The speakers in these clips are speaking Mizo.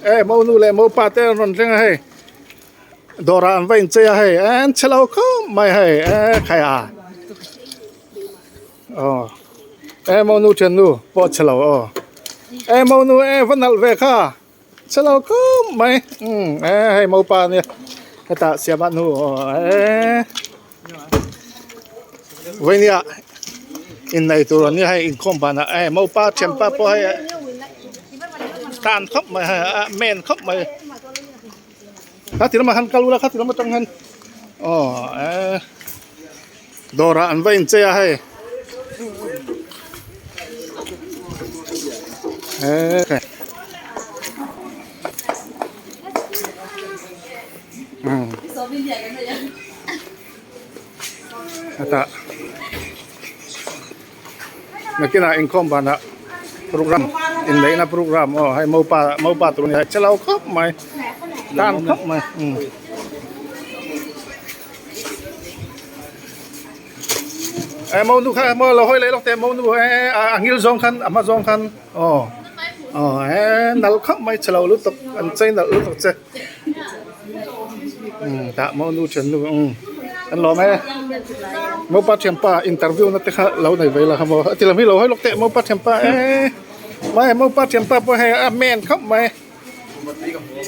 E monu leh mopa te an rawn thleng a hei dawrah an va inchei a hei an chhe lo khawp mai hei e khai a aw e monu thiannu pawh a chhe lo aw e monu e va nalh ve kha chhe lo khawp mai umm e hei mopa ania hetah siam a hnu aw e Vawini ah innei tur an nia hei inkhawm banah hei mopa thianpa pawh hei tan khawp mai hei a men khawp mai kha ti lamah khan kal ula kha ti lam atang khan aw eh dawrah an va inchei a hei eh Hetah nakinah inkhawm banah program inneihna program aw hei mopa mopa tur a ni che lo khawp mai tan khawp mai umm. E monu kha maw lo hawi leh lawk teh monu e a ngil zawng khan a hma zawng khan aw aw e nalh khawp mai chhe lo lutuk an chei nalh lutuk che umm tah monu thian nu umm an lawm e mopa thianpa interview na te kha lo nei ve la kha maw a ti lam hi lo hawi lawk teh mopa thianpa e mai mopa thianpa pawh hei a men khawp mai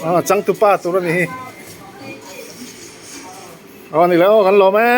aw changtupa tur a ni hi aw ni le aw kan lawm e.